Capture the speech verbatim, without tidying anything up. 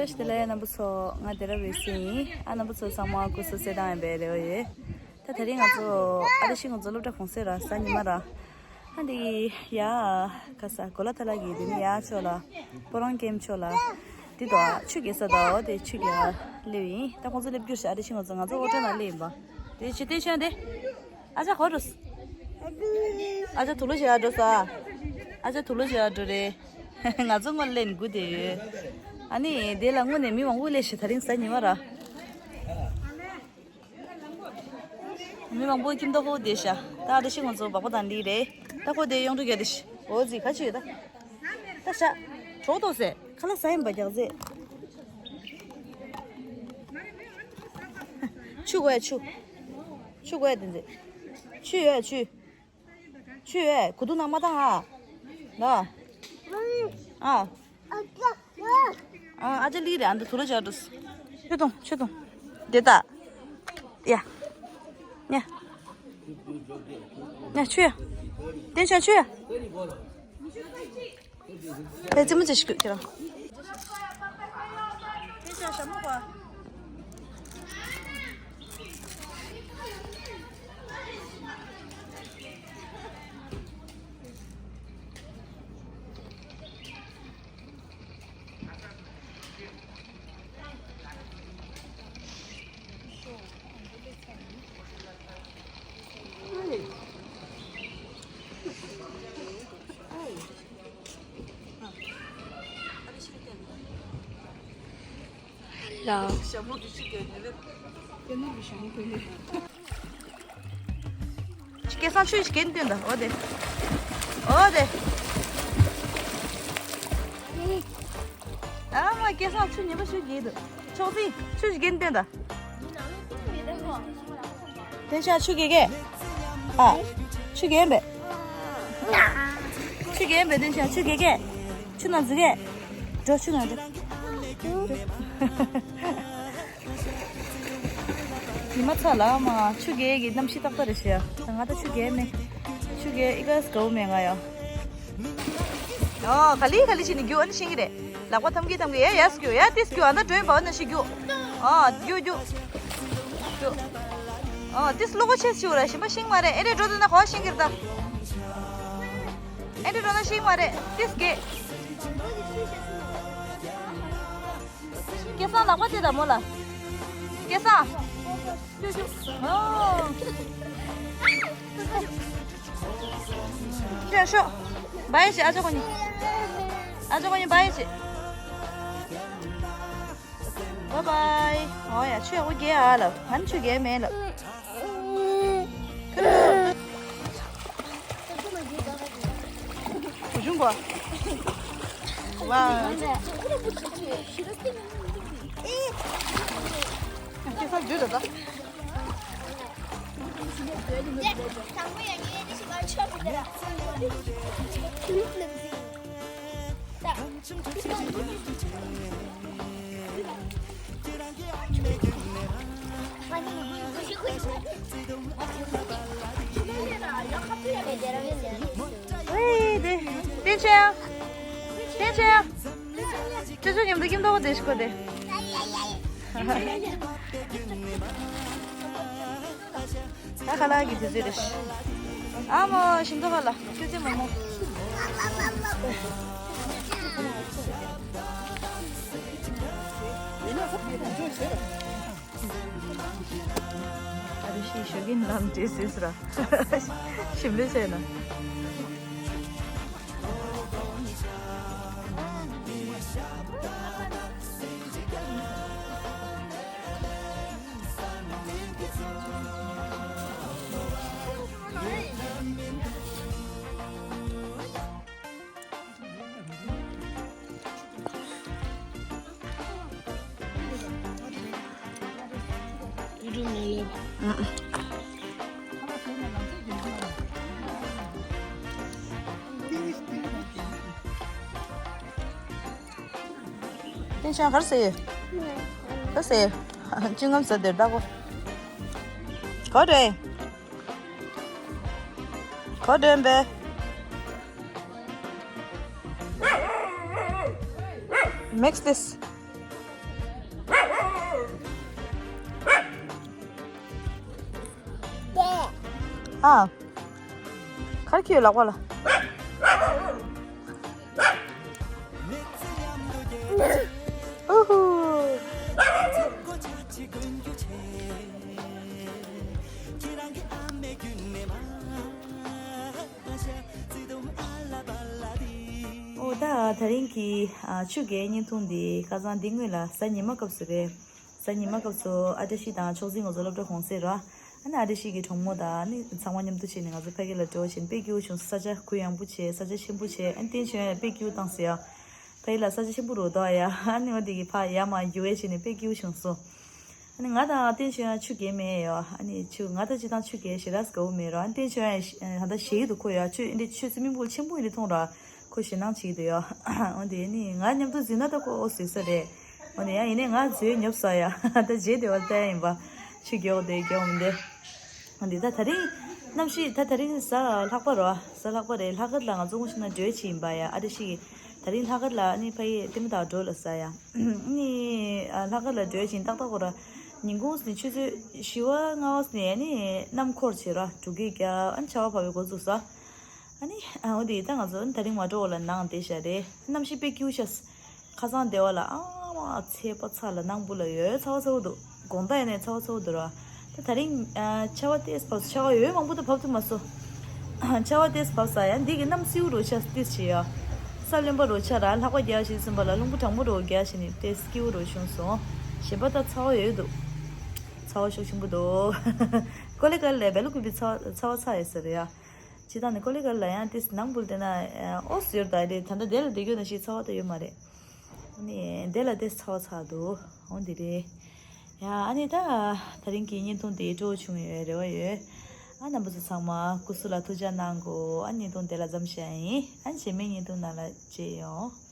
ཅི་ལ་ཡ་རྣམ་པ་ཚོ། ང་དེ་ར་བའི་སི་ཡིན། ཨ་རྣམ་པ་ཚོ་ཚང་མ་སྐུ་གཟུགས་གསལ་ཐང་ཡིན་པའི་རེ་བ་ཡོད། ད་དེ་རིང་ང་ཚོ་ཨ་རི་ཤི་ང་ཚོ་སློབ་གྲྭ་གུང་སེང་ར་གཟའ་ཉི་མ་ར། ཨ་འདི་ཡ་ཁ་ས་གོ་ལ་ཐ་ལ་གི་དེ་ནི་ཡ་ཕྱོགས་ལ་སྤོ་རོང་ཀེམ་ཕྱོགས་ལ་འདི་དོ་ཆུ་རྐྱལ་ས་དོ་དེ་ཆུ་རྐྱལ་སླེབས་ཡིན། ད་ཁོང་ཚོ་སླེབས་རྒྱུ་ཞིག་ཨ་རི་ཤི་ང་ཚོ་ང་ཚོ་ཨོ་ཊོ་ནང་སླེབས་ཡིན་པ། དེ་ཕྱི་དེ་ཤོད་དེ། ཨ་ཅག་ག་འགྲོ་སོང་། ཨ་ཅག་དུག་ལོག་བཞག་འགྲོ་སོང་། ཨ་ཅག་དུག་ལོག་བཞག་འགྲོ་རེད། ང་ཚོ་སྔོན་ལེན་དགོས་དེ་ཡོད། ཨ་ནི་དེ་ལ་དངོས་གནས་མི་མང་པོ་སླེབས་ཤག་དེ་རིང་གཟའ་ཉི་མ་ར། མི་མང་པོ་ཁྱིམ་ཐོག་ཁོ་བསྡད་ཤག་ད་ཨ་ཏི་ཤི་ང་ཚོ་སྦག་པ་དང་ལི་རེད། ད་ཁོ་དེ་ཡོང་འགྲོ་ག་དེ་ཤི། འོ་ཟི་ཁ་ཆུ་ཡོད་ད། ད་ཤ། གྲོགས་ཏོ་ཟེ། ཁ་ལག་ཟ་ཡིན་པ་རྒྱག་ཟེ། ཆུ་དགོས་ཆུ། ཆུ་དགོས་དེ་ཟེ། ཆུ་ཡོད་ཆུ། ཆུ་ཡོད་གུ་དུ་ནང་མ་བཏང་ཨ། ལ། ཨ། ཨ་ཨ་ཅག་ལི་རེད། ཨ་འདི་དུག་ལོག་བཞག་འགྲོ་སོང་། ཆུ་འཐུང་ཆུ་འཐུང་། དེ་ལྟ། ཡ། ཉ། ཉ་ཆུ་ཡ། དེ་ཤ་ཆུ་ཡ། ཕའི་རྩེད་མོ་རྩེ་ཞིག་ཁྱེད་རང་། དེ་ཤ་ཞྭ་མོ་ག་ལ། ཞྭ་མོ་དེ་ཤི་ག་ནི་རེད། ཀྱེ་ནི་གི་ཞྭ་མོ་ཁོ་ནི། སྐལ་བཟང་ཆུ་ཞིག་གན་སྟོན་དང་། འོ་དེ། འོ་དེ། ཨ་མ་སྐལ་བཟང་ཆུ་ཉེས་པ་ཞིག་གན་འདུག་ཆོག་སྲིད་ཆུ་ཞིག་གན་སྟོན་དང་། དེ་ཤ་ཆུ་གེ་གེ་ཨ། ཆུ་གེ་ཡིན་པས། ཆུ་གེ་ཡིན་པས། དེ་ཤ་ཆུ་གེ་གེ་ཆུ་ནང་འཛུལ་གེ་འགྲོ། ཆུ་ནང་འགྲོ། ཉི་མ་ཚ་ལ་མ་ཆུ་གེ་གི་གནམ་གཤིས་ཏག་ཏག་རེད་ཤག་ང་ད་ཆུ་གེ་མེད། ཆུ་གེ་ཨི་ག་སི་གའུ་མེད་ང་ཡ། ཨོ་ག་ལི་ག་ལི་བྱས་ནས་རྒྱུག་ཨ་ནི་ཤེས་ཀྱི་རེད། ལག་པ་ཐམ་གི་ཐམ་གི་ཡ་ཡ་སྐྱུ་ཡ་ཏི་སྐྱུ་ཨ་ད་འགྲོ་ཡིན་པ་ཨ་ན་ཤི་རྒྱུག་ཨ་རྒྱུག་རྒྱུག་རྒྱུག་ཨ་ཏིས་ལོ་གོ་ཆེ་ཆུ་ར་ཤིང་པ་ཤིང་མ་རེད། ཨེ་རེད་འགྲོ་དུ་ན་གོ་ཤིང་གིར་ད། ཨེ་རེད་འགྲོ་ན་ཤིང་མ་རེད། ཏིས་གེ་སྐལ་བཟང་ལག་པ་དེ་ད་མོ་ལ། སྐལ་བཟང་། ཤོག་ཤོག་བའི་ཤི། ཨ་ཅོ་ཁོ་གཉིས། ཨ་ཅོ་ཁོ་གཉིས་བའི་ཤི། བའི་བའི། ཨོ་ཡ་ཆུ་ཡག་པོ་རྒྱས་ཨ་ལ། ང་ནི་ཆུ་རྒྱས་མེད་ལ། བུ་ཆུང་གོ། ཝའོ། སྐྱེ་ས་བརྗོད་ད་ད། ཝེ་དེ། བསྟན་ཆེན། བསྟན་ཆེན། ཅོ་ཅོ་མཉམ་དུ་ཁྱིམ་ཐོག་བསྡད་ཤིག་གོ་དེ། ད་ཁ་ལག་གི་དུས་ཚོད་རེད། ཨ་མ་ཤིང་ཏོག་ཁ་ལ་ཁྱོད་ཚེ་མོ་མོ། ཨ་རི་ཤི་ཞོ་གིན་ལམ་ཏྲེ་སིས་ར། ཞིམ་ལེ་ཟེར་ན། ཏེན་ཤང་གར་སེ། གར་སེ། ཅི་ངམ་ས་དེར་ད་གོ། གོ་དྲེ། གོ་དྲེན་པས། Mix this. ཨ། གར་ཁྱོད་ལག་པ་ལ། ཨུ་ཧུ། ཨོ་ད་དེ་རིང་གི་ཨ་ཆུ་རྐྱལ་བརྙན་ཐུང་འདི་ཁ་སང་འདི་སྔོན་ལ་གཟའ་ཉི་མ་སྐབས་སུ་རེད། གཟའ་ཉི་མ་སྐབས་སུ་ཨ་བཀྲ་ཤིས་དང་ཕྱོགས་འཛིན་ང་ཚོ་སློབ་གྲྭ་གུང་སེང་ར། ཨ་ནི་ཨ་བཀྲ་ཤིས་ཀྱི་གྲོགས་མོ་དང་ཨ་ནི་ཚང་མ་མཉམ་དུ་བྱས་ནས་ང་ཚོ་ཕ་གི་ལ་འགྲོ་བཞིན་དཔེ་སྐྱིད་པོ་བྱུང་། ས་ཆ་གུ་ཡངས་པོ་བྱས། ས་ཆ་ཆེན་པོ་བྱས། ཨ་ནི་བསྟན་ཆོས་ཡང་དཔེ་སྐྱིད་པོ་བཏང་ཟེར་ཡ། ཕ་གི་ལ་ས་ཆ་ཆེན་པོ་རུ་འདུག་ཡ། ཨ་ནི་འོ་དེ་གི་ཕ་ཡ་མ་རྒྱུ་བས་བྱས་ནས་དཔེ་སྐྱིད་པོ་བྱུང་སོང་། ཨ་ནི་ང་དང་བསྟན་ཆོས་ཡང་ཆུ་རྐྱལ་མེད་ཡོ། ཨ་ནི་ཆུ་ང་དང་སྤྱི་བཏང་ཆུ་རྐྱལ་ཞེ་དྲག་དགའ་བོ་མེད་རོ། ཨ་ནི་བསྟན་ཆོས་ཡང་ད་ལྟ་ཞེད་ཀྱི་འདུག་ཁོ་ཡ་ཆུ་འདི་ཆུ་སུ་མི་པུལ་ཆེན་པོ་འདི་མཐོང་ར། ཁོ་ཞེད་སྣང་བྱེད་ཀྱི་འདུག་ཡ། འོ་དེ་ནི་ང་མཉམ་དུ་འཛུལ་ན་ད་ཁོ་འོ་བཟོད་ས་རེད། འོ་ནི་ཡང་ཡིན་ནའི་ང་འཛུལ་ཉོབ་ས་ཡ། ད་རྗེས་དེ་བ་ལྟ་ཡ་ཡིན་པ། ཆུ་མགྱོགས་དེ་མགྱོགས་མི་འདེ། འོ་འདི་ད་དེ་རིང་གནམ་གཤིས་ད་དེ་རིང་གཟའ་ལྷག་པ་རོ། གཟའ་ལྷག་པ་རེད། ལྷག་དཀར་ལ་ང་ཚོ་དངོས་གཞི་ན་འགྲོ་ཡ་ཆེ་ཡིན་པ་ཡ། ཨ་བཀྲ་ཤིས་ཀྱི་དེ་རིང་ལྷག་དཀར་ལ་ཨ་ནི་ཕ་ཡི་ལྟད་མོ་ལྟ་འགྲོ་ལ་ས་ཡ། ཨ་ནི་ལྷག་དཀར་ལ་འགྲོ་ཡ་ཆེ་ཡིན་ཏག་ཏག་གོ་ར། ཉིན་གུང་ནས་ཆུ་ཚོད་བཞི་པ་ལྔ་པ་ནས་ཨ་ནི་གནམ་འཁོར་བྱེད་ར། འབྲུག་སྐད་རྒྱག་ཨ་ནི་ཆར་པ་བབས་པའི་འགོ་བཙུགས་ས། ཨ་ནི་ཨ་འོ་དེ་ད་ང་ཚོ་ད་རིང་མ་འགྲོ་བ་ལ་ནང་བསྡད་ཤག་རེད། གནམ་གཤིས་དཔེ་སྐྱིད་པོ་ཤག་ཁ་སང་སྡེ་བ་ལ་ཨ་མ་ཚད་པ་ཚ་ལ་ནང་བུ་ལ་ཡོད་ཚ་བ་ཚ་བོ་འདུག་དགོང་དག་ཡིན་ནའི་ཚ་བ་ཚ་བོ་འདུག་ར། ད་ད་རིང་ཨ་ཆར་པ་ཏོག་ཙམ་བབས་སོང་། ཆར་པ་ཡོད་མང་པོ་ད་བབས་ཐུབ་མ་སོང་། ཆར་པ་ཏོག་ཙམ་བབས་ས་ཡ། འདི་གི་གནམ་བསིལ་པོ་རུ་ཆགས་ཏོག་ཙམ་བྱས་ཡ། ས་རློན་པ་རུ་ཆགས་ར། ལྷགས་པ་རྒྱག་བཞིན་སོང་བ་ལ་རླུང་བུ་གྲང་མོ་རུ་རྒྱག་བཞིན་ནས་ཏོག་ཙམ་སྐྱིད་པོ་རུ་བྱུང་སོང་། གཞན་པ་ད་ཚ་བ་ཡོད་འདུག་ཚ་བ་ཤུགས་ཆེན་པོ་འདུག་ཀོ་ལེ་གལ་ལ་བེ་ལུ་ཀུ་པི་ཚ་ཚ་བ་ཚ་ཡོད་ས་རེད་ཡ། སྤྱིར་བཏང་ནས་ཀོ་ལེ་གལ་ལ་ཡང་ཏོག་ཙམ་ནང་བུ་ལ་བསྡད་ན་ཨོ་ཟེར་ད་རེད། ད་ལྟ་དེ་ལ་བསྡད་རྒྱུ་ནང་བཞིན་ཚ་བ་ད་ཡོད་མ་རེད། ཨ་ནི་དེ་ལ་ཏོག་ཙམ་ཚ་བ་ཚ་འདུག་འོ་འདི་རེད། ཡ་ཨ་ནི་ད་དེ་རིང་གི་བརྙན་ཐུང་དེ་སྤྲོ་བོ་བྱུང་ཡོད་རེ་བ་ཡོད། ཨ་རྣམ་པ་ཚོ་ཚང་མ་སྐུ་གཟུགས་ལ་ཐུགས་ཅག་གནང་དགོས། ཨ་བརྙན་ཐུང་དེ་ལ་མཚམས་བཞག་ཡིན། ཨ་རྗེས་མའི་བརྙན་ཐུང་ནང་ལ་མཇལ་ཡོང་།